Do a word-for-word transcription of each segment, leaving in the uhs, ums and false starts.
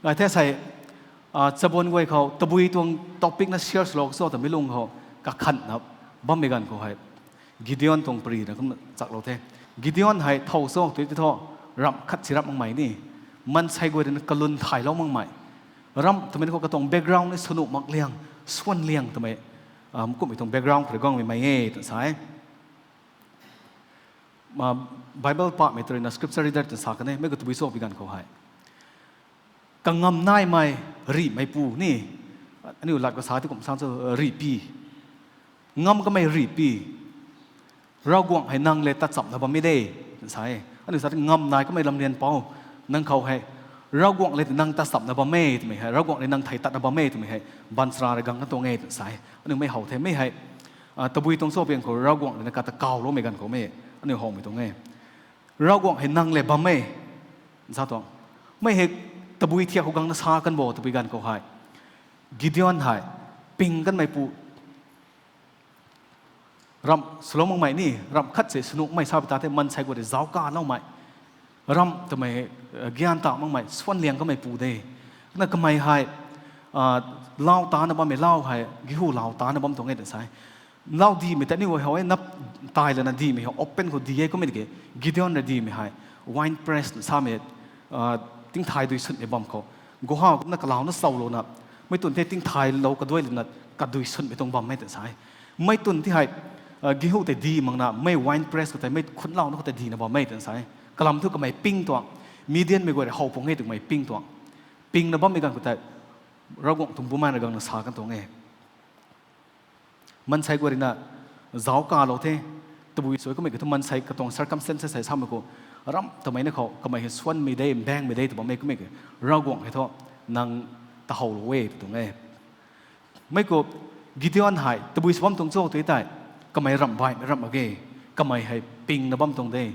Ai the sei, chabun guay khou tabui tuang topic na share swlou cho twmei lung khou kakhanna bammei ganv khou hei, Gideon tuang pary na kum chaklou the. Gideon hei thow cho tw ti thu, ramh khat si ramh makmei ni, maansei guay rui na kalun thaylou makmei, ramh twmei khou katuang background ni swnuh mak liang, swan liang twmei, kumhmei tuang background khou rui guangmei mei e tw sa e. Bible pamei tw rui na scripture reader tw sa kan e, mei khou tabui cho pi ganv khou hei, kangam naimei, rihmeipu ni, aniu lat khou sa ti kum sa cho, rihpi, ngam kamei rihpi, Ravguangc hei nang le tachamna bam e de, sa e. Aniu sa ti ngam nai kamei lamrian pou, nang khou hei, Ravguangc le nang tachamna bam e twmei hei, Ravguangc le nang thei tatna bam e twmei hei, baanchara rui gang kan tuang e tw sa e. Aniu mei how the, mei hei, tabui tuang cho piang khou Ravguangc rui na kata kawloumei ganv khou mei, aniu howmei tuang e. Ravguangc hei nang le bam e, sa tuang. Mei hei tabui thiak khou gang na sa kan bo tabui ganv khou hei, Gideon hei, ping kanmeipu, ramh swlou makmei ni, ramh khat se swnuh makmei sa pi ta the, maansei guay rui zauc kaloumei, ramh twmei, gian ta makmei, swan liang kameipu de. Na kamei hei, lau tana bammei lau hei, gihu lau tana bam tuang e tw sa e. Lau dimei ta ni guay how e, nap tai lana dimei hei open khou di e kummei tiki, Gideon rui dimei hei, wine press na samei, tingthay dui sunmei bam khou, guha kumna kalauna chaulouna, mei twn the tingthaylou kaduai lana, kadui sunmei tuang bam e tw sa e. Mei twn ti hei, gihu tei di makna mei wine press khou tei mei khunlauhna khou tei dina bam e tw sa e. Kalam thu kamei ping tuang, Midianmei guay rui how pung e tw kamei ping tuang. Pingna bammei ganv khou tei, Ravguangc tuang bumaeng rui gang na sa kan tuang e. Maansei guay rui na, zauc kalou the, tabui sw e kummei ki thu maansei katuang circumstances hei samei khou, ramh twmei na khou kamei hei swanmei de, mbaengmei de tw bammei kummei ki, Ravguangc hei thu, nang tahowlou e tw tuang e. Mei khou, Gideon hei tabui sw bam tuang cho tw tei, kamei ramh baihmei ramh mak ge, kamei hei pingna bam tuang de.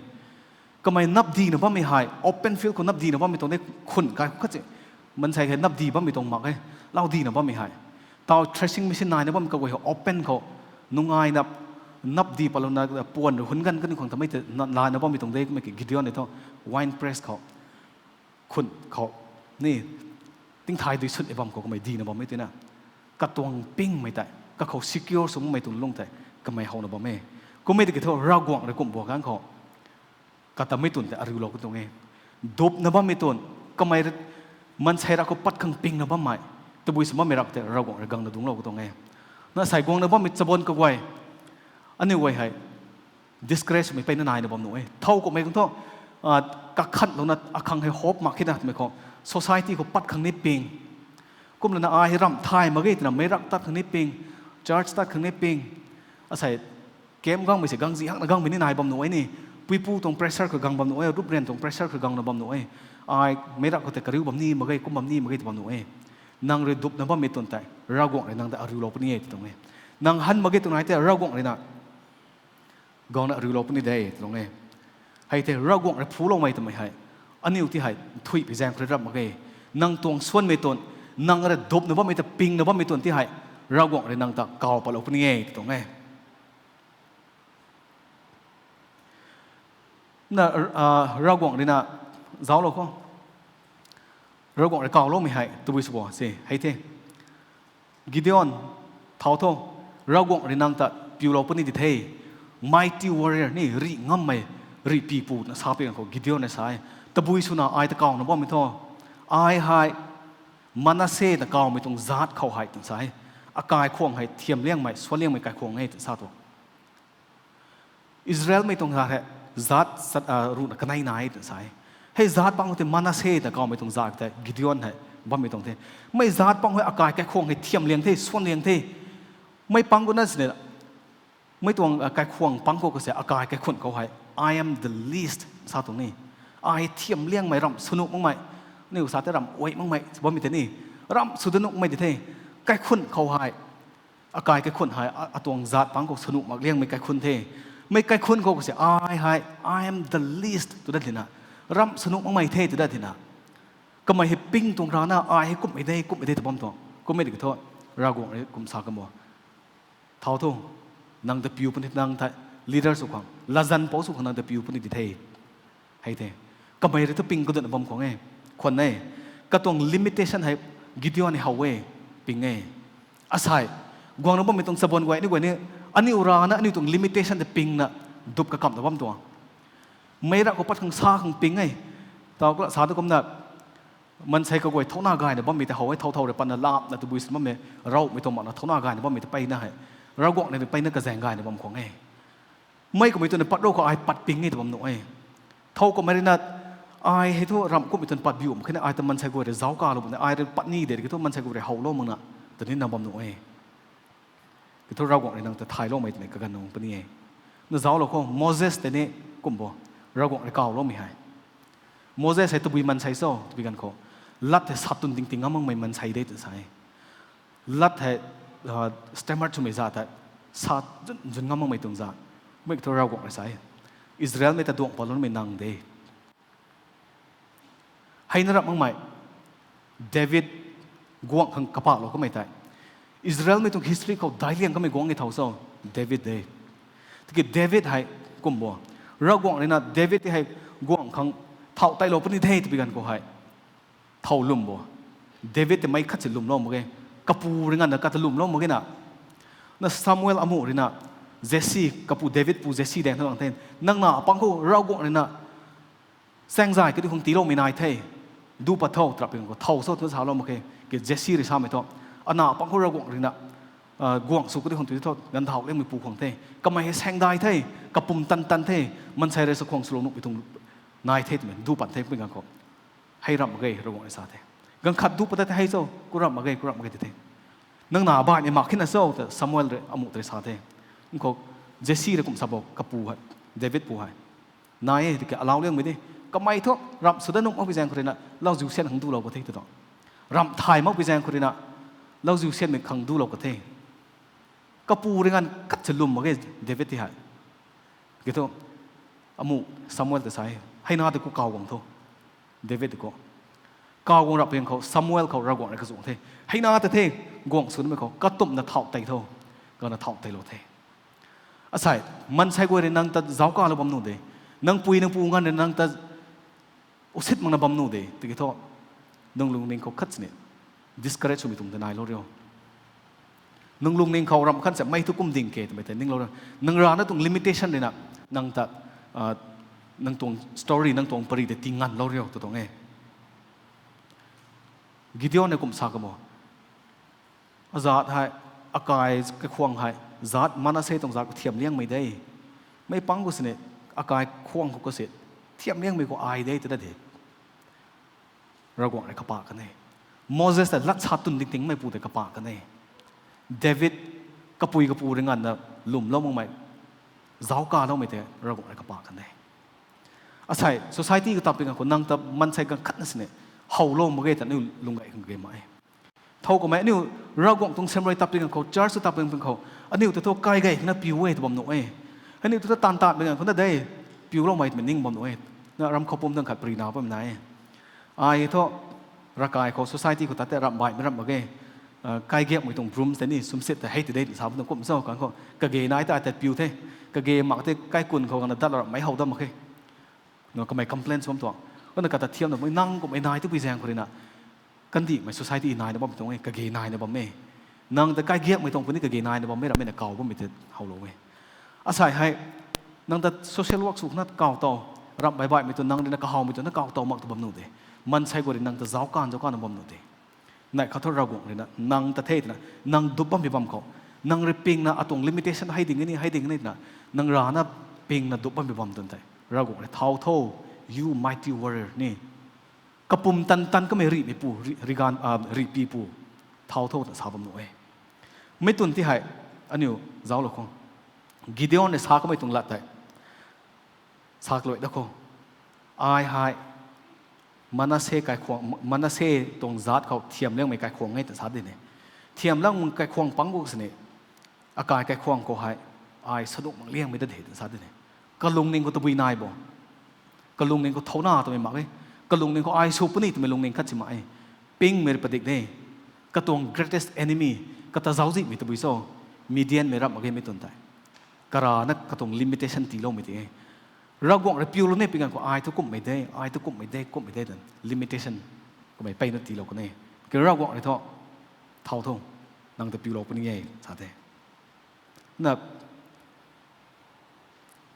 Kamei napdina bammei hei open field khou napdina bammei tuang de, khun kai khou khat se, maansei hei napdi bammei tuang mak e, lau dina bammei hei. Tau threshing machine naina bammei kaguay hei open khou, nungaina, napdi patlouna puan rui hun ganv kani khwang tamei tei, laina bammei tuang de kummei ki Gideon hei thu, wine press khou, khun khou, ni, tingthay dui sunmei bam khou kamei dina bam e twna, katuang pingmei tei kakhou secure sw makmei tuang lung tei, kamei howna bam e. Kummei tiki thu Ravguangc rui kumh bua ganv khou, kata mei twn tei ariulou ka tuang e. Dupna bammei twn, kamei, maansei rak khou pat khang pingna bammei, tabui sw bammei rak tei Ravguangc rui gangna dungclou ka tuang e. Na sei guangna bammei chabun kaguay, aniu guay hei, discourage swmei peyna naina bam nuh e. Thow kumhmei khang thu, kakhanlouna akhang hei hope mak khe na twmei khou, society khou pat khang ni ping, kumlana ai hei ramh thay mak ge twna meic rak tat khang ni ping, church tat khang ni ping, asei, camp gangmei se gangzih hakna gangmei ni nai bam nuh e ni, puipu tuang pressure khou gang bam nuh e, ruprian tuang pressure khou gangna bam nuh e, ai meic rak khou tei kariu bam ni mak ge, kum bam ni mak ge tw bam nuh e. Nang rui dupna bammei twn tei Ravguangc rui nang ta ariulou puni e tw tuang e. Nang han mak ge twna tei Ravguangc rui na gangna ariulou puni de tw tuang e. Hei tei Ravguangc rui phuloumei twmei hei, aniu ti hei nthuihpui zaeng khou rui rap mak ge. Nang tuang swanmei twn, nang rui dupna bammei ta pingna bammei twn ti hei, Ravguangc rui nang ta kaw patlou puni e tw tuang e. Na, Ravguangc rui na, zauclou khou, Ravguangc rui kawloumei hei tabui sw bo se hei the. Gideon, thau tho, Ravguangc rui nang ta piulou puni di the. Mighty warrior ni, rih ngammei, rihpipu na sa pi ganv khou Gideon na sa e. Tabui swna ai ta kawna bammei thu, ai hei Manasseh na kawmei tuang zaat khou hei twna sa e. Akai khwang hei thiamliangmei, swanliangmei kaikhwang e twna sa tu. Israelmei tuang zaat hei, zaat ruhna kanei nai twna sa e. Hei zaat pang khou tei Manasseh ta kawmei tuang zaat tei Gideon hei bammei tuang the. Mei zaat pang hei akai kaikhwang hei thiamliang the, swanliang the. Mei pang khou na sini, mei tuang kaikhwang pang khou kase akai kaikhun khou hei, I am the least sa tuang ni. Ai thiamliangmei, ramh swnuh makmei, aniu sa tei ramh uai makmei bammei tei ni, ramh sw da nuh makmei di the. Kaikhun khou hei, akai kaikhun hei atuang zaat pang khou swnuh mak liangmei kaikhun the. Mei kaikhun khou kase ai hei, I am the least tw dat tina, ramh swnuh makmei the tw dat tina, kamei hei ping tuang rana ai hei kumhmei de, kumhmei de tw bam tuang. Kumhmei di ki thu, Ravguangc rui kum sa kan bo. Thau thu, nang ta piu puni, nang ta leader sw khang, latzan pou sw khang nang ta piu puni di the. Hei the. Kamei rui thu ping kadutna bam khwang e. Khwan e. Katuang limitation hei Gideon ni how e, ping e. Asei, guangna bammei tuang chabuan guay ni guay ni, aniu rana aniu tuang limitation ta pingna dup kakamna bam tuang. Meic rap khou pat khang sa khang ping e. Tau kala sa tu kumna, maansei kaguay thouna gayna bammei ta how e, thow thow rui patna lapna tabui sin bammei, ravmei tuang makna thouna gayna bammei ta peyna hei, Ravguangc ni peyna kazaeng gayna bam khang e. Mei kummei twna pat rou khou ai pat ping e ta bam nuh e. Thow kummei ruina, ai hei thu ramh kumhmei twna pat biu mak khe na, ai ta maansei guay rui zauc kalou bam na, ai rui pat ni de ki thu maansei guay rui howlou makna, ta ni na bam nuh e. Ki thu Ravguangc rui nang ta thayloumei twmei kaganv nung puni e. Na zauclou khou, Moses tei ni kum bo, Ravguangc rui kawloumei hei. Moses hei tabui maansei cho, tabui ganv khou, lat hei sa tun ting ting ngam makmei maansei de tw sa e. Lat hei, stammer twmei zat tei, sa zun, zun ngam makmei tuang zat. Mei thu Ravguangc rui sa e, Israelmei ta duangc paloumei nang de. Heina rap makmei, David guangc khang kapahlou kamei tei, Israelmei tuang history khou daic liang kamei guangc e thow cho, David de. Tiki David hei kum bo, Ravguangc ruina David tei hei guangc khang thau teilou puni the tabui ganv khou hei, thow lwm bo. David tei mei khat si lwmlou mak ge. Kapu rui nganvna kata lwmlou mak ge na. Na Samuel amuh ruina, Jesse, kapu David pu Jesse daeng tha lang the. Nang na apang khou Ravguangc ruina chaengzay kadi khang tiiloumei nai the. Du pat tho, trap ping khou thow cho tw salou mak khe. Ki Jesse rui samei thu, ana apang khou Ravguangc ruina guangc sw kadi khang ti tho, ganvthau liangmei pu khang the. Kamei hei saengdai the, kapumtan tan the, maansei rui sa khwang swlou nuhmei tuang nai the twmei, du pat the pui ganv khou. Hei ramh mak ge, Ravguangc rui sa the. Ganv khat du pat the hei cho, ku ramh mak ge, ku ramh mak ge ti the. Nang na baihmei mak khe na cho, ta Samuel rui amuh tei sa the. Nkhou Jesse rui kum sa bo, kapu hei, David pu hei. Nai e, tiki alau liangmei de. Kamei thu, ramh sw dat nuh makpui zaeng khou ruina, lauziu sian khang dulou ka the, tw tuang. Ramh thay makpui zaeng khou ruina, lauziu sianmei khang dulou ka the. Kapu rui nganv khat si lwm mak ge, David ti hei. Ki thu, amuh Samuel ta sa e, heina tei ku kaw guang tho, David khou. Kaw guang rap ping khou, Samuel khou Ravguangc rui kazuang the. Heina ta the, guangc sw namei khou, katumna thau tei tho, kana thau teilou the. Asei, maansei guay rui nang ta zauc kalou bam nuh de. Nang pui nang pu nganv rui nang ta usit makna bam nuh de. Tiki thu, nang lungning khou khat sini discourage swmei tuang ta nailou rio. Nang lungning khou ramh khat se mei thu kum ding ke twmei tei ninglou rio. Nang rana tuang limitation ruina, nang ta, nang tuang story, nang tuang pary tei tinganlou rio tw tuang e. Gideon hei kum sa ka bo. Azat hei, akai kakhwang hei, zat Manasseh tuang zat khou thiam liangmei de. Mei pang khou sini, akai khwang khou kasi, thiam liangmei khou ai de, tw da de. Ravguangc rui kapak kan e. Moses ta lat sa tun ding tingmei pu tei kapak kan e. David, kapui kapu rui nganvna lwmlou makmei, zauc kaloumei tei Ravguangc rui kapak kan e. Asei, society khou tat ping ganv khou nang ta maansei ganv khatna sini, howlou mak ge ta aniu lung gay khang ge mak e. Thow kummei aniu Ravguangc tuang sem rui tat ping ganv khou, church khou tat ping ping khou, aniu ta thu kai gay khang na piu e tw bam nuh e. Aniu ta thu taanv tat ping ganv khou na de, piuloumei twmei ning bam nuh e. Na ram khou pum dang khat pary na bam na e. Ai thu, ravkai khou society khou tat tei ramh baihmei ramh mak ge. Kaigiakmei tuang brooms tei ni sumsit tei hei ti de sa bam tuang kum cho kan khou. Kage nai ta ai tat piu the. Kage mak tei kaikun khou gangna datlou ramhmei how dam mak khe. Na kamei complain sw bam tuang. Kumna kata thiam na, nang kummei nai tu pui zaeng khou ruina, kandihmei society naina bam tuang e, kage naina bam e. Nang ta kaigiakmei tuang puni kage naina bam e, ramhmei na kaw bammei tei howlou e. Asei hei, nang ta social work sw khana kaw tow, ramh bai baihmei tu nang ruina kahawmei tu na kaw tow mak tu bam nuh de. Maansei guay rui nang ta zauc kan zauc kanna bam nuh de. Nai khat thu Ravguangc ruina, nang ta the twna, nang dup bammei bam khou. Nang rui pingna atuang limitation hei ding ni, hei ding ni twna, nang rana pingna dup bammei bam twn tei. Ravguangc rui thau tho, you mighty warrior ni. Kapumtan tan kamei rihmei pu, rih, rigan, rihpi pu. Thau tho twna sa bam nuh e. Mei twn ti hei, aniu zauclou khou. Gideon rui sa kamei tuang lat tei. Sak luai da khou. Ai hei, Manasseh kaikhwang, Manasseh tuang zat khou thiam liangmei kaikhwang e ta sa di ne. Thiam liangmei kaikhwang pang gu sini, akai kaikhwang khou hei, ai saduk mak liangmei da de ta sa di ne. Kalungning khou tabui nai bo. Kalungning khou thouna twmei mak e. Kalungning khou ai sw puni twmei lungning khat si mak e. Pingmei rui padik de. Katuang greatest enemy, kata zauczihmei tabui cho, Midianmei ramh mak ge mei twn tei. Karana katuang limitation tiiloumei ti e. Ravguangc rui piulou ne pui ganv khou ai thu kumhmei de, ai thu kumhmei de, kumhmei de twn. Limitation. Kamei peyna tiilou kan e. Khe Ravguangc rui thu, thau tho, nang ta piulou puni e sa the. Na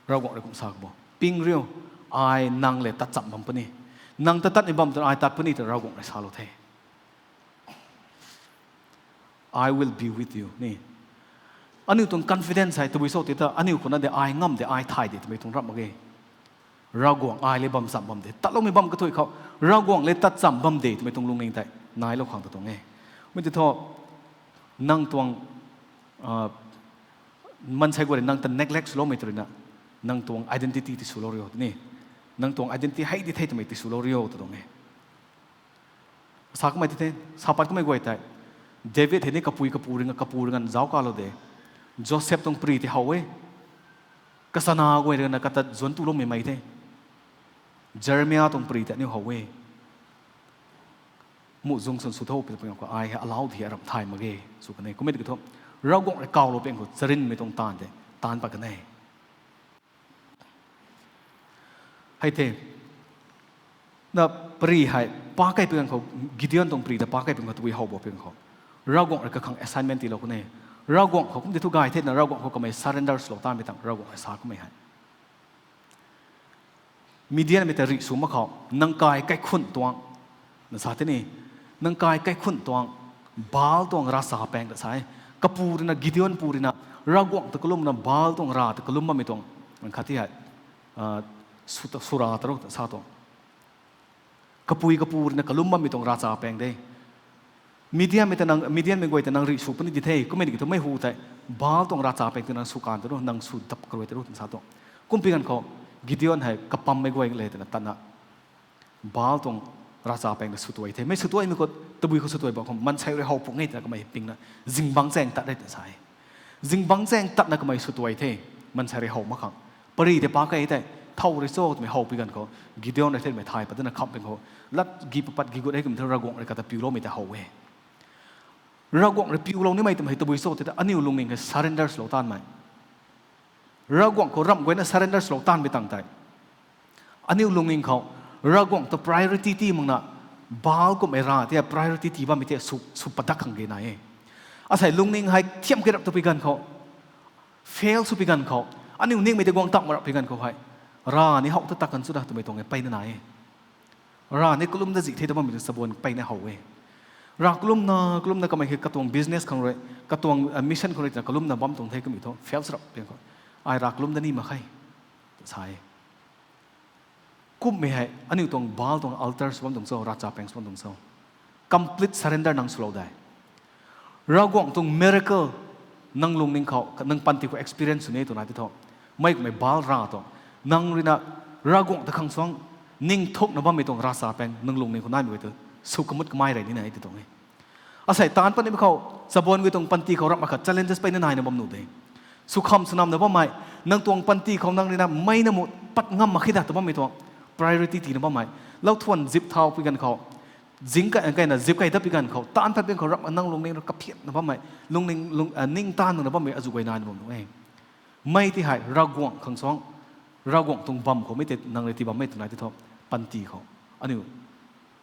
Ravguangc rui kum sa kho bo, ping riu, ai nang le tat cham bam puni, nang ta tatmei bam twna ai tat puni twna Ravguangc rui salou the. I will be with you ni. Aniu tuang confidence hei tabui cho ti ta, aniu khou na de ai ngam de, ai thay de twmei tuang ramh mak ge. Ravguangc ai le bam cham bam de, tatloumei bam kathui khou, Ravguangc le tat cham bam de twmei tuang lungning tei nailou khang ta tuang e. Mi ti thu, nang tuang, maansei guay rui nang ta neglect swloumei tw ruina, nang tuang identity tiswlou riu ni. Nang tuang identity hei di the twmei tiswlou riu ta tuang e. Sa kamei ti the, sa pat kamei guay tei, David hei ni kapui kapu ringa, kapu ringa zauc kalou de. Joseph tuang pri tei how e. Kachana guay rui na kata zuanc tuloumei mei the. Jeremia tuang pri tei aniu how e. Muhzwng swn sw tho pi pang khou ai hei alau di aram thay mak ge, sw kan e. Kum e tiki thu, Ravguangc rui kawlou pang khou charynmei tuang taanv tei, taanc pat kan e. Hei the, na pri hei, pa kei pi ganv khou, Gideon tuang pri ta pa kei pi ganv khou tabui how bo pi ganv khou, Ravguangc rui kakhang assignment tiilou kan e. Ravguangc khou kum ti thu gay the na, Ravguangc khou kamei surrender swlou tanmei tang Ravguangc rui sa kamei hei, Midianmei ta rih sw mak khou, nang kai kaikhun tuang, na sa the ni, nang kai kaikhun tuang, Baal tuang ravchapaeng ta sa e. Kapu rui na, Gideon pu rui na, Ravguangc ta kalumna Baal tuang rav ta kalum bammei tuang, khat ti hei, sw ta, sw ra ta ru ta sa tuang. Kapui kapu rui na kalum bammei tuang ravchapaeng de. Midianmei ta nang, Midianmei guay ta nang rih sw puni di the, kum e tiki thu mei hu tei, Baal tuang ravchapaeng ta nang sw kan ta ru, nang sw dap karui ta ru twna sa tuang. Kum pi ganv khou, Gideon hei kapammei guay le twna tatna, Baal tuang ravchapaeng ta sw tuay the. Mei sw tuaymei khou, tabui khou sw tuay bam khou, maansei rui how pung e twna kamei pingna, zingbangc chaeng tat re twna sa e. Zingbangc chaeng tatna kamei sw tuay the, maansei rui how mak khang. Pari tei pa kei tei, thau rui cho twmei how pi ganv khou, Gideon rui the twmei thay pat dana khamh ping khou, lat gi papat gi gut hei kum thu Ravguangc rui kata piuloumei ta how e. Ravguangc rui piulou nimei twmei hei tabui cho ti ta, aniu lungning hei surrender swlou tanmei. Ravguangc khou ramh guayna surrender swlou tanmei tang tei, aniu lungning khou Ravguangc ta priority ti makna, Baal kummei rav ti priority ti bammei tei sw, sw padak khang ge nai e. Asei lungning hei thiam kei rap tu pi ganv khou, fail sw pi ganv khou, aniu ningmei tei guang tam rap pi ganv khou hei, rav ni how ta tak kan chu da twmei tuang e peyna nai e. Rav ni kalum da zih the ta bammei tei chabuan peyna how e. Rav kalumna, kalumna kamei hei katuang business khang rui, katuang mission khang rui twna kalumna bam tuang the kamei thu fail sw rap pi ganv khou, ai rav kalum da ni mak khe, sa e. Kummei hei aniu tuang Baal tuang altar sw bam tuang cho, ravchapaeng sw bam tuang cho. Complete surrender nang swlou dei. Ravguangc tuang miracle nang lungning khou, nang panty khou experience sw ni twna ti thu, mei kummei Baal rav tuang, nang rui na Ravguangc ta khang suang ningthukna bammei tuang ravchapaeng nang lungning khou naimei tu, sw kamut kamei rey nina ti tuang e. Asei taanc pat nimei khou, chabuan gui tuang panty khou ramh akhat challenges peyna naina bam nuh de. Sw kham sw namna bammei, nang tuang panty khou nang rui na mei na mu pat ngam mak khe da ta bammei tuang, priority tina bammei, lauthuan zip thau pi ganv khou, zing kai, kaina zip kai dat pi ganv khou, taanc pat pi ganv khou ramh nang lungning rui kaphiatna bammei, lungning, lung, ningtaanv nangna bammei azuh guay naina bam nuh e. Mei ti hei Ravguangc khang suang, Ravguangc tuang bam khou mei tei nang rui tii bammei twna ti thu, panty khou, aniu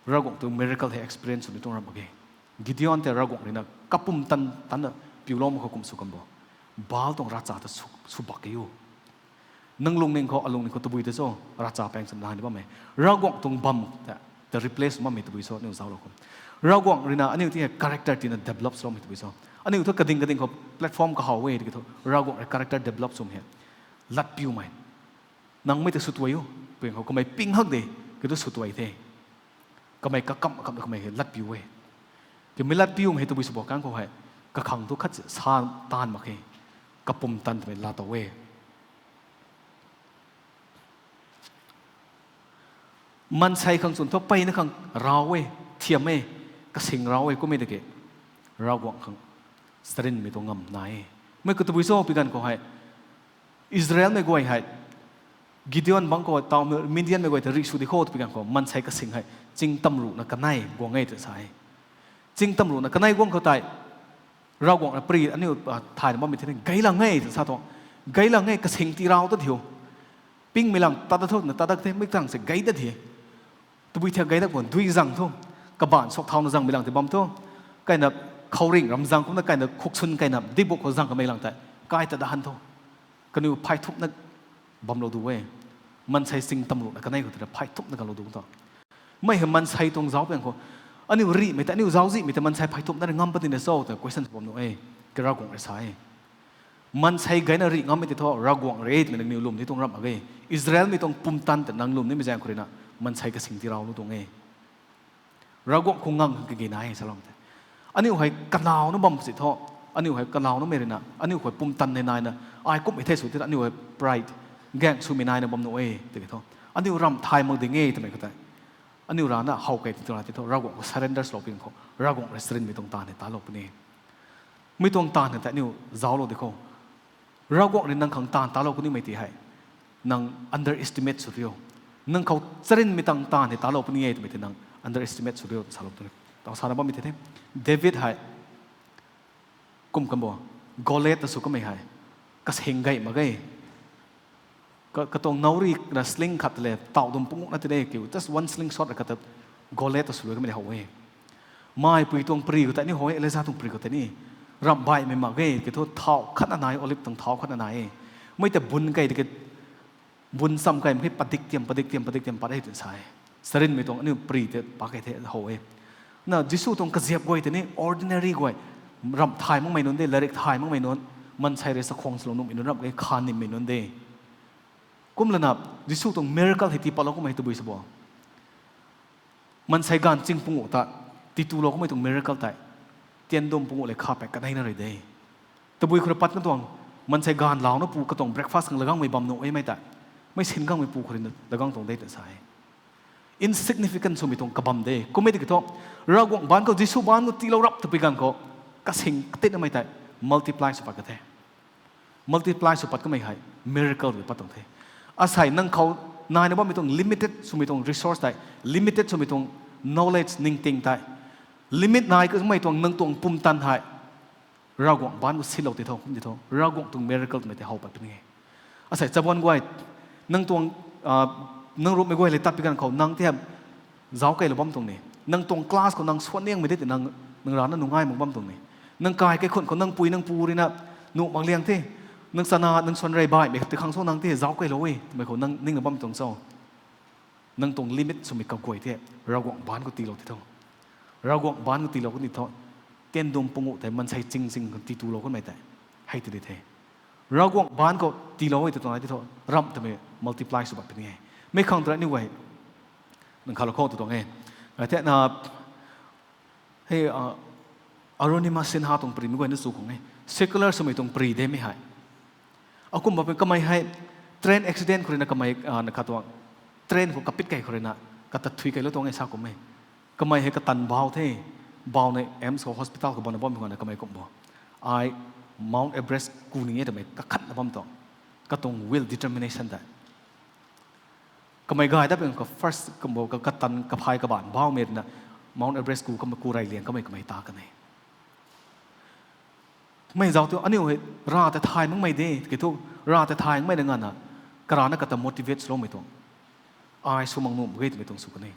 Ravguangc tuang miracle hei experience sw ni tuang ramh mak ge. Gideon tei Ravguangc rui na kapumtan tanna piuloumei khou kum sw kan bo, Baal tuang ravcha ta sw, sw bak kei o. Nang lungning khou, alungning khou tabui ta cho, ravchapaeng sw nai ni bammei, Ravguangc tuang bam ta, ta replace bammei tabui cho, aniu zauclou khou. Ravguangc rui na aniu ti hei character tina develop swloumei tabui cho. Aniu thu kading kading khou platform kahaw e tiki thu, Ravguangc rui character develop swmei hei, latpiumei, nang mei ta sw tuay o, pui khou kamei ping hak de, ki thu sw tuay the. Kamei kakam akam ta kamei hei latpiu e. Kamei latpiumei hei tabui sw bo kang khou hei, kakhang thu khat sa taanv mak khe, kapumtan twmei laa tow e. Maansei khang chwn thu peyna khang rau e, thiam e, kasing rau e, kummei tiki Ravguangc khang charynmei tuang ngam nai e. Mei khou tabui cho pi ganv khou hei, Israelmei guay hei, Gideon bangc khou taw Midianmei guay ta rih sw di kho tw pi ganv khou, maansei kasing hei ching tamruhna kanei guang e tw sa e. Ching tamruhna kanei guang khou tei, Ravguangc na pari aniu, ah, thayna bammei the, gei lang e tw sa tuang. Gei lang e, kasing tii rau ta thiu. Pingmei lang tat dat thu, na tat dat the, mei tang se gei dat the. Tabui thiak gei dat bun, dui zang thu. Kabaanc suak thauna zangmei lang tei bam thu, kaina khouringh ram zang kumna kaina khuksun kaina dibuk khou zang kamei lang tei, kai ta da han tho. Kaniw phay thumhna bamlou du e. Maansei sing tamruhna kanei khou tei phay thumhna kalou du tho. Mei hei maansei tuang zauc piang khou, aniu rihmei tei, aniu zauczihmei tei maansei phay thumhna rui ngam patina cho twna question bam nuh e. Kei Ravguangc rui sa e. Maansei gayna rih ngammei tei thu Ravguangc rui e twmei nangniw lwm ni tuang ramh mak ge. Israelmei tuang pumtan ta nang lwm nimei zaeng khou ruina maansei kasing tii rau lu tuang e. Ravguangc khou ngang kage nai e salou tei. Aniu hei kanauna bam si thu, aniu hei kanaunamei ruina, aniu hei pumtan hei naina, ai kumhmei the sw tina aniu hei pride, gaeng swmei naina bam nuh e, tiki thu. Aniu ramh thay mak ding e twmei khou tei. Aniu rana how kei ti twna ti thu, Ravguangc khou surrender swlou ping khou, Ravguangc rui charynmei tuang taanv hei talou puni. Mi tuang taanv hei tei aniu zauclou di khou. Ravguangc rui nang khang taanv talou kunimei ti hei, nang underestimate sw rio. Nang khou charynmei tuang taanv hei talou puni e twmei tei nang underestimate sw rio salou tu. Tau sana bammei tei the. David hei, kum kam bo, Goliath ta sw kamei hei, kasing gay mak ge. Ka, katuang nauri na sling khat le, tau dum pungu na ti de kiu, just one slingshot khat ta Goliath ta sw kamei how e. Maipui tuang pri khou tei ni how e, Eleazar tuang pri khou tei ni. Ramh baihmei mak ge, kiu thu thau khatna nai, olive tuang thau khatna nai e. Mei ta bun kei tiki, bun cham kei mak khe padik tiam, padik tiam, padik tiam pat e twna sa e. Charynmei tuang aniu pri tei pa kei the how e. Na Jisu tuang kaziap guay tei ni ordinary guay. Ramh thay makmei nunc de, lairik thay makmei nunc. Maansei rui chakhwang swlou nuhmei nunc ramh ge, kha nimmei nunc de. Kumlana, Jisu tuang miracle hei tii patlou kummei tabui sw bo. Maansei gaanv ching pungu ta, titulou kummei tuang miracle tei. Tian dum pungu le kha paeng kaneina rui de. Tabui khou rui pat kan tuang, maansei gaanv launa pu katuang breakfast khang lagangmei bam nuh e mei tei. Mei sin gangmei pu khou rui lagangc tuang de ta sa e. Insignificant swmei tuang kabam de. Kummei tiki thu, Ravguangc baanc khou, Jisu baanc khou tiilou rap twpui ganv khou, kasing katit namei tei, multiply sw pat ka the. Multiply sw pat kamei hei, miracle rui pat tuang the. Asei nang khou naina bammei tuang limited swmei tuang resource tei, limited swmei tuang knowledge ningting tei, limit nai kamei tuang nang tuang pumtan hei, Ravguangc baanc khou silou ti tho, kum ti tho, Ravguangc tuang miracle twmei tei how pat puni e. Asei chabuan guay, nang tuang, nang ruhmei guay le tat pi ganv khou, nang ti hei, zauc keylou bam tuang ni. Nang tuang class khou nang suan niangmei de ti nang, nang rana nungai mak bam tuang ni. Nang kai kaikhun khou nang pui nang pu ruina nuh mak liang the. Nang chana, nang suan rey baihmei ti khang so nang ti hei zauc keylou e twmei khou nang ningna bam tuang cho. Nang tuang limit swmei kaguay the, Ravguangc baanc khou tiilou ti tho. Ravguangc baanc khou tiilou kan ti tho. Tian dum pungu tei maansei ching ching khang titulou kanmei tei, hei ti di the. Ravguangc baanc khou tiilou e tw tuang e ti tho, ramh twmei multiply sw bat puni e. Mei khang tei aniu guay, nang khalou khou tw tuang e. Thena, hei, Arunima Sinha tuang pri mi guayna chu khang e. Secular swmei tuang pri de mi hei. Akumh bapui kamei hei train accident khou ruina kamei, na kha tuang, train khou kapit kei khou ruina, kata thui keylou tuang e sa kum e. Kamei hei katan bau the, bau nei AIIMS khou hospital khou bana bam khou na kamei kum bo. Ai Mount Everest ku ning e twmei kakhatna bam tuang. Katuang will, determination tei. Kamei gay dat ping khou first kum bo ka, katan kaphay kabaanc baumei ruina Mount Everest ku kam, ku rey liang kamei kamei ta kan e. Mei zauc tu aniu hei, rav ta thay makmei de, ki thu, rav ta thay makmei na nganvna, karana kata motivate swloumei tuang. Ai sw mak nuh mak ge twmei tuang sw kan e.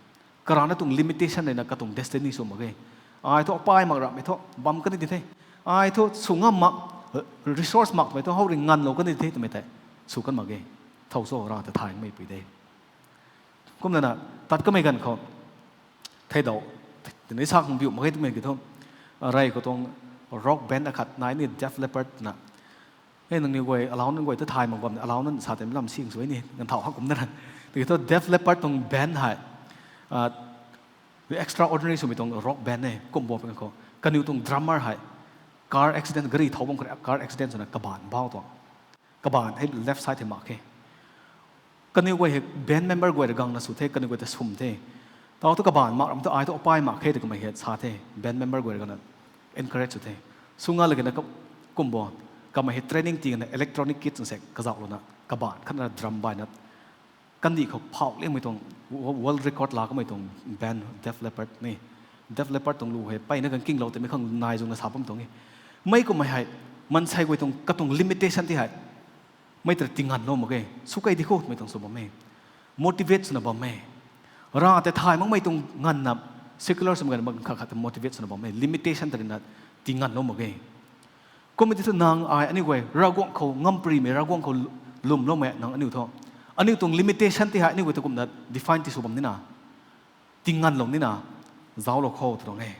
Karana tuang limitation ruina katuang destiny sw mak ge. Ai thu apai mak ramhmei thu bam kan di the. Ai thu sw ngam mak, resource mak twmei thu how rui nganvlou kan di the twmei tei sw kan mak ge. Thow cho, rav ta thay makmei pui de. Kumlana, tat kamei ganv khou, theidau, tini sa khang biu mak ge twmei ki thu, rey khou tuang rock band akhat nai ni Def Leppard na. Hei nangniw guay, alau nunc guay ta thay mak bam, alau nunc sa tei lam sing sw ni, ganvthau hak kum na. Tiki thu Def Leppard tuang band hei, extraordinary swmei tuang rock band e, kum bo pang khou. Kaniw tuang drummer hei, car accident, gari thow bam khou rui, car accident swna kabaanc bau tuang. Kabaanc hei left side hei mak khe. Kaniw guay hei band member guay rui gangna sw the, kaniw guay ta swm the. Tau thu kabaanc mak ram thu ai thu apai mak khe tw kamei hei sa the, band member guay rui gangna encourage sw the. Sw nga lagena ka, kum bo, kamei hei training tii gana electronic kit sw se kazauhlouna, kabaanc khatna drum baina, kandih khou phauh liangmei tuang, wo-, world record la kamei tuang band Def Leppard ni. Def Leppard tuang lu hei, mpeyna kan kinglou tei mei khang nai zungna sa bam tuang e. Mei kummei hei, maansei guay tuang, katuang limitation ti hei. Mei tei tinganvlou mak ge, sw kei di khou twmei tuang sw bam e. Motivate swna bam e. Rav tei thay makmei tuang nganvna, Secular swmei ganv mak khat khat ta motivate swna bam e, limitation ta ruina tinganvlou mak ge. Kummei ti thu nang ai aniu guay Ravguangc khou ngamprimei, Ravguangc khou lu-, lwmloumei nang aniu thu. Aniu tuang limitation ti hei aniu guay ta kumna define tisw bam nina, tinganvlou nina, zauclou kho tw tuang e.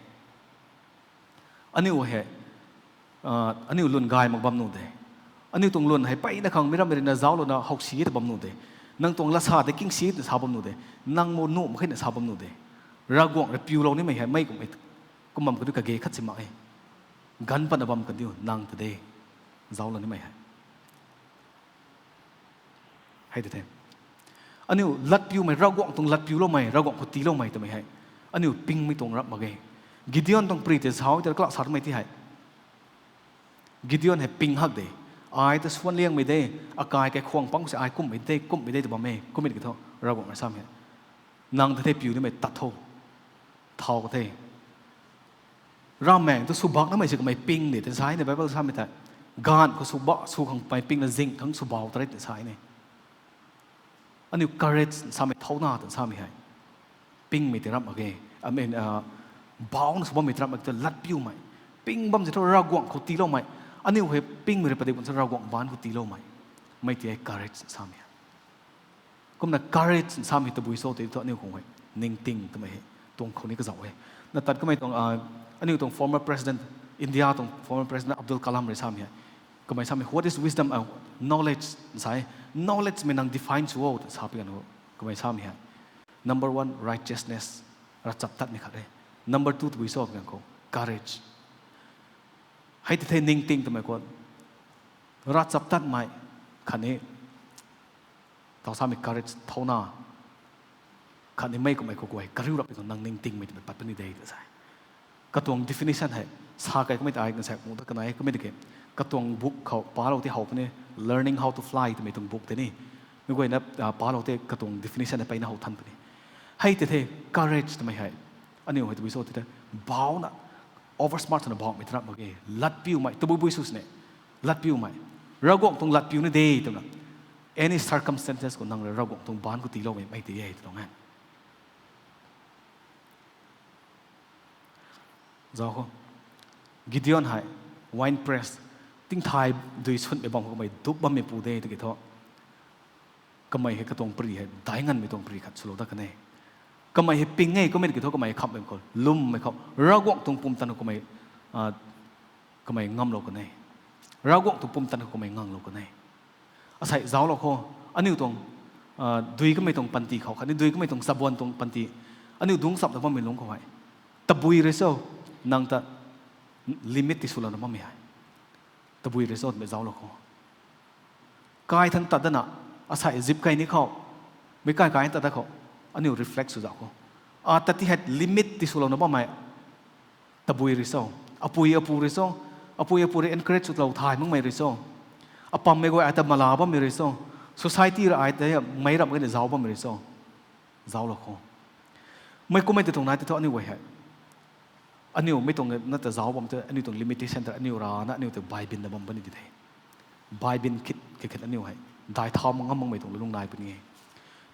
Aniu hei, aniu lwn gay mak bam nuh de. Aniu tuang lwn hei mpeyna khang mi rammei ruina zauclouna howsi e ta bam nuh de. Nang tuang lasa de kingsi e ta sa bam nuh de. Nang mu nuh mak khe na sa bam nuh de. Ravguangc rui piulou nimei hei mei kummei, kum bam kadiu kage khat si mak e. Ganv patna bam kadiu nang ta de. Zauclou nimei hei hei tei the. Aniu latpiumei, Ravguangc tuang latpiuloumei, Ravguangc khou tiiloumei twmei hei aniu pingmei tuang rap mak ge. Gideon tuang pri tei zauc tei kalak sa twmei ti hei, Gideon hei ping hak de. Ai ta suanliangmei de, akai kaikhwang pang se ai kumhmei de, kumhmei de tw bam e, kummei ki thu Ravguangc rui samei hei, nang ta the piu nimei tat tho, thau ka the. Ravmaengc tu swbak namei si kamei ping de tw sa ni, Bible samei tei. Gaanv khou swbak, sw khang mei pingna zing khang swbau ta re tw sa ni. Aniu courage samei, thauna ta samei hei pingmei ti rap mak ge. I mean, bauna sw bammei ti rap mak ge, latpiumei. Ping bam se thu Ravguangc khou tiiloumei. Aniu hei pingmei rui padik bam se Ravguangc baanc khou tiiloumei. Mei ti hei courage samei hei. Kumna courage samei tabui cho tei thu aniu khang hei ningting twmei hei tuang khou ni kazauh e. Na tat kamei tuang, aniu tuang former president, India tuang former president Abdul Kalam rui samei hei, kamei samei, what is wisdom? Knowledge sa e. Knowledge mei nang define sw o ta sa pi ganv khou kamei samei hei, number one, righteousness, ravchaptatmei khat e. Number two tabui cho pi ganv khou courage. Hei ti the ningting twmei khou, ravchaptatmei khatni tau samei courage, thauna khatni mei kummei khou guay kariu rap pi khang nang ningtingmei twmei pat puni de ta sa e. Katuang definition hei sa kai kamei ta ai kan sa mu ta kanai kamei tiki, katuang book khou palou ti how puni, Learning How to Fly twmei tuang book tei ni. Mi guayna palou tei katuang definition hei mpeyna how than puni. Hei ti the courage twmei hei. Aniu hei tabui cho ti the, bauna, oversmart swna baumei ta rap mak ge. Latpiumei, tabui bui sw sini, latpiumei. Ravguangc tuang latpiu ni de twna, any circumstances khou nang rui Ravguangc tuang baanc khou tiiloumei mei ti e tw tuang e. Zauc khou, Gideon hei wine press, tingthay dui sunmei bam khou kamei dup bammei pu de tiki thu, kamei hei katuang pri hei dainganmei tuang pri khat swlou dat kan e. Kamei hei ping e, kummei ki thu kamei khamhmei khou, lwmmei khou Ravguangc tuang pumtan khou kamei, kamei ngamlou kan e. Ravguangc tuang pumtan khou kamei nganglou kan e. Asei zauclou khou, aniu tuang dui kamei tuang panty khou khatni dui kamei tuang chabuan tuang panty, aniu dungc cham ta bammei lungc khou hei, tabui rui cho, nang ta limit ti swlouna bammei hei, tabui rui cho twmei zauclou khou, kai thangc tat dana, asei zip kai ni khou, meic kai kai tat dat khou, aniu reflect sw zauc khou, a tat ti hei limit ti swlouna bammei tabui rui cho, apui apu rui cho, apui apu rui encourage swlou thay makmei rui cho, apammei guay ai ta mala bammei rui cho, society rui ai ta meic ramh gayna zauc bammei rui cho, zauclou khou, mei kummei tei tuang nai tei thu aniu guay hei, aniu mei tuang na ta zauc bam tei aniu tuang limitation ta aniu rana aniu ta baibinna bam puni di the. Baibin khit khe khat aniu hei daic thau mak ngam makmei tuang lungc nai puni e.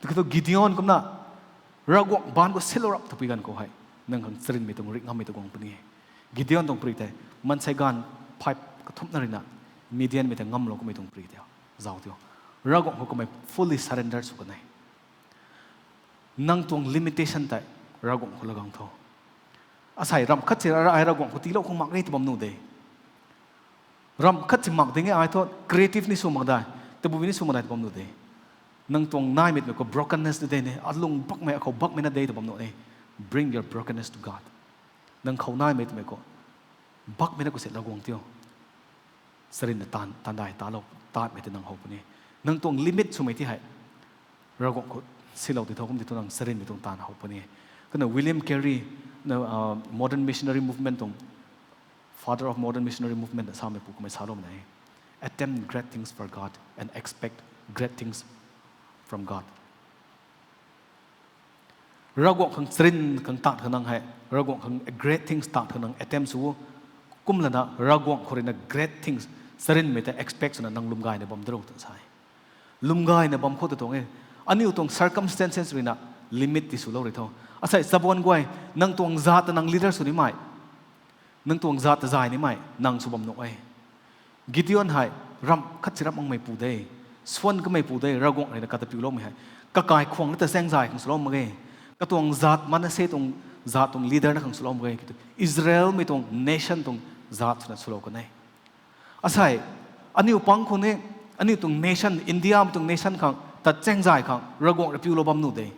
Tiki thu Gideon kumna Ravguangc baanc khou silou rap tapui ganv khou hei, nang khang charynmei tuang rik ngammei ta guang puni e. Gideon tuang pri tei, maansei gaanv phayp kathumhna ruina Midianmei ta ngamlou kummei tuang pri tei, zauc tei, Ravguangc khou kamei fully surrender sw kan e. Nang tuang limitation tei Ravguangc khou lagang tho. Asei ramh khat si ai Ravguangc khou tiilou khang mak e tw bam nuh de. Ramh khat si mak ding e ai thu creative ni sw mak dai, tabui ni sw mak dai tw bam nuh de. Nang tuang naimei twmei khou brokenness na de ne, alung bakmei, akhou bakmei na de tw bam nuh e. Bring your brokenness to God. Nang khou naimei twmei khou bakmei na khou se Ravguangc tei charynna taanv, taanv dai talou, tatmei tei nang how puni. Nang tuang limit swmei ti hei Ravguangc khou silou ti tho, kum ti thu nang charynmei tuang taanv how puni. Kumna William Carey, na, modern missionary movement tuang, father of modern missionary movement sameipu kamei saloumei na e, attempt great things for God and expect great things from God. Ravguangc khang charyn khang taanv khang nang hei, Ravguangc khang great things taanv khang nang attempt sw o. Kumlana Ravguangc khou ruina great things, charynmei ta expect swna nang lwm gayna bam daro ta sa e. Lwm gayna bam khou ta tuang e. Aniu tuang circumstances ruina limit ti swlou rui tho. Asei chabuan guay, nang tuang zat ta nang leader sw nimei, nang tuang zat ta zay nimei nang sw bam nuh e. Gideon hei ramh khat si ramh makmeipu de, suan kameipu de, Ravguangc rui na kata piuloumei hei. Kakai khwang na ta chaeng zay khang swlou mak ge. Katuang zat Manasseh tuang, zat tuang leader na khang swlou mak ge. Israelmei tuang nation tuang zat swna swlou kan e. Asei, aniu pang khou ni, aniu tuang nation, Indiamei tuang nation khang tat chaeng zay khang Ravguangc rui piulou bam nuh de.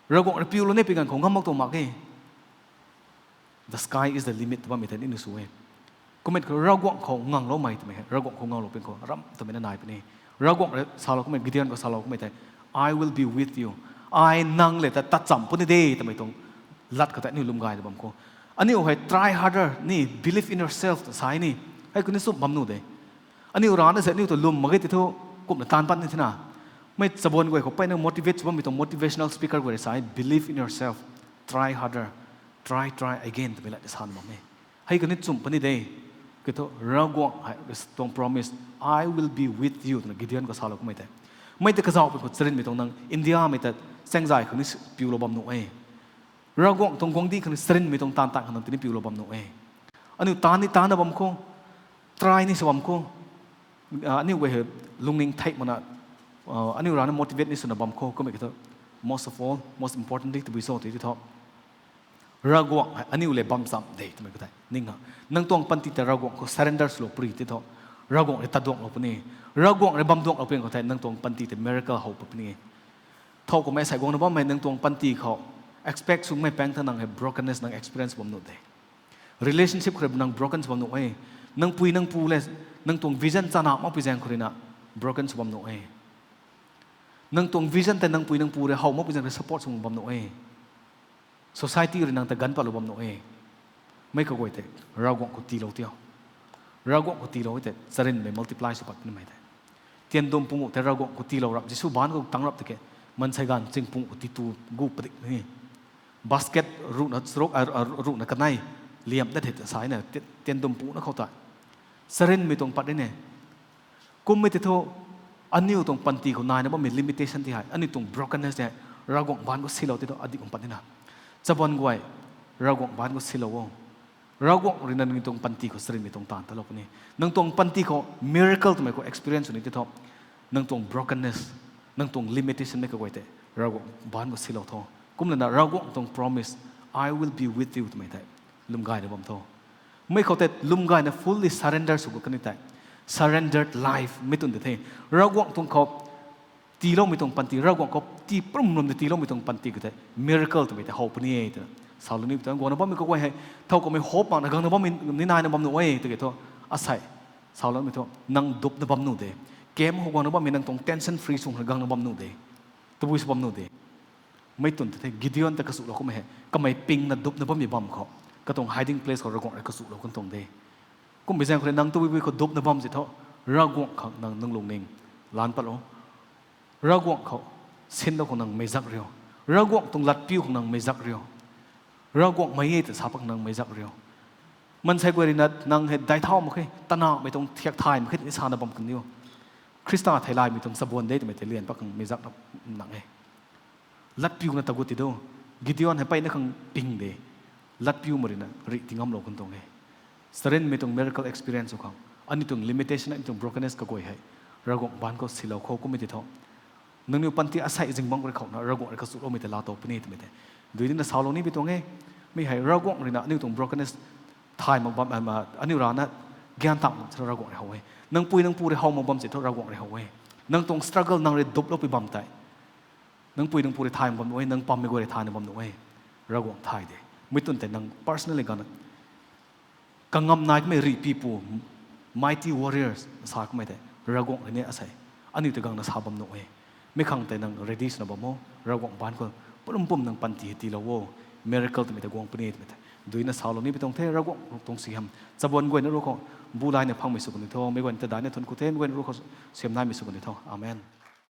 Ravguangc rui piulou ni pi ganv khou ngam mak tuang mak e. The sky is the limit tw bammei tei ni sw e. Kummei khou Ravguangc khou ngangloumei twmei hei, Ravguangc khou nganglou ping khou ramh twmei na nai puni. Ravguangc rui salou kummei, Gideon khou salou kummei tei, I will be with you. Ai nang le ta tat cham puni de twmei tuang lat khou tei aniu lwm gayna bam khou, aniu hei try harder ni, believe in yourself ta sa ni. Hei khou ni sw bam nuh de. Aniu rana se aniu ta lwm mak ge ti thu, kumna taanv pat ni thina. Mei chabuan guay khou peyna motivate sw bammei tuang motivational speaker guay rui sa e, believe in yourself, try harder, try, try again twmei lat ni sana bam e. Hei khou ni chum puni de. Ki thu Ravguangc hei tuang promise, I will be with you twna Gideon khou salou kummei tei, mei tei kazauh pun khou charynmei tuang nang Indiamei ta chaeng zay khang ni piulou bam nuh e. Ravguangc tuang guangcdic khang ni charynmei tuang taanv tan khang nang tini piulou bam nuh e. Aniu taanv ni taanvna bam khou, try ni sw bam khou, aniu guay hei lungning theih makna, aniu rana motivate ni swna bam khou, kummei khou thu, most of all, most importantly, tabui cho ti thu, Ravguangc hei aniu le bam cham de twmei khou tei ning ha. Nang tuang panty tei Ravguangc khou surrender swlou puri ti thu, Ravguangc rui tat duanglou puni. Ravguangc rui bam duanglou puni khou tei nang tuang panty tei miracle how puni. Thow kummei asei guangna bammei nang tuang panty khou expect swmei paeng tha nang hei brokenness nang experience bam nuh de. Relationship khou rui nang broken sw bam nuh e. Nang pui nang pu le nang tuang vision chana makpui zaeng khou rui na broken sw bam nuh e. Nang tuang vision tei nang pui nang pu rui how makpui zaeng rui support sw bam nuh e. Society rui nang ta ganv patlou bam nuh e. Mei kaguay tei Ravguangc khou tiilou tio. Ravguangc khou tiilou tei charynmei multiply sw pat nimei tei. Tiandum pungu tei Ravguangc khou tiilou rap, Jisu baanc khou tang rap tiki, maansei ganv ching pungu khou titu gu padik ni. Basket ruhna, ruhna kanei liam dat the sa na, tiandum puna khou ta. Charynmei tuang pat ni ne. Kummei ti thu, aniu tuang panty khou naina bammei limitation ti hei, aniu tuang brokenness ti hei, Ravguangc baanc khou silou ti thu adik kum pat nina. Chabuan guay, Ravguangc baanc khou silou o. Ravguangc rui na nang tuang panty khou charynmei tuang taanv talou puni. Nang tuang panty khou miracle twmei khou experience sw ni ti thu, nang tuang brokenness, nang tuang limitation mei kaguay tei Ravguangc baanc khou silou tho. Kumlana Ravguangc tuang promise, I will be with you twmei tei lwm gayna bam tho. Mei khou tei lwm gayna fully surrender sw kani tei, surrendered life mei twn tei the. Ravguangc tuang khou tiiloumei tuang panty, Ravguangc khou tii prum ram tei tiiloumei tuang panty khou tei miracle twmei tei how puni e twna salou ni tuang guangna bammei kaguay hei. Thow kummei hope makna guangna bammei ni naina bam nuh e tiki thu, asei, saloumei thu nang dupna bam nuh de. Camp khou guangna bammei nang tuang tension free sw guangna bam nuh de. Tabui sw bam nuh de. Mei twn tei the, Gideon ta kachulou kummei hei kamei pingna dupna bammei bam khou, katuang hiding place khou Ravguangc rui kachulou kan tuang de. Kummei zaeng khou rui nang tabui bui khou dupna bam si thu, Ravguangc khang nang nang lungning lan patlou. Ravguangc khou sinlou khou nang meizak riu. Ravguangc tuang latpiu khou nang meizak riu. Ravguangc mei e ta sa pak nang meizak riu. Maansei guay rui na nang hei daic thau mak khe, tanamei tuang thiak thay mak khe tini sana bam kan diu. Khrista theilaymei tuang chabuan de twmei tei lian pak khang meizak nang e. Latpiuna tagut ti do. Gideon hei peyna khang ping de. Latpiumei rui na rih ti ngamlou kan tuang e. Charynmei tuang miracle experience khou, aniu tuang limitation, aniu tuang brokenness kaguay hei Ravguangc baanc khou silou khou kummei ti thu, nangniw panty asei zingbangc rui khou na Ravguangc rui kachuloumei tei laa tow puni twmei tei dui nina salou ni pi tuang e. Mi hei Ravguangc rui na aniu tuang brokenness thay mak bam, aniu rana gyan tak mak si thu Ravguangc rui how e. Nang pui nang pu rui how mak bam si thu Ravguangc rui how e. Nang tuang struggle nang rui duploupui bam tei, nang pui nang pu rui thay mak bam nuh e, nang pammei guay rui thayna bam nuh e. Ravguangc thay de. Mei twn tei nang personally gana kangam nai kamei rihpipu, mighty warriors sa kamei tei Ravguangc rui ni asei aniu tei guangna sa bam nuh e. Mi khang tei nang ready swna bam o, Ravguangc baanc khou pulumpum nang panty hei tiilou o, miracle twmei tei guang puni twmei tei dui na salou ni pi tuang the. Ravguangc tuang siam chabuan guayna ru khou bu layna phangmei sw kan di tho, meic guayna ta daina thuanc khou the, meic guayna ru khou siamnaimei sw kan di tho. Amen.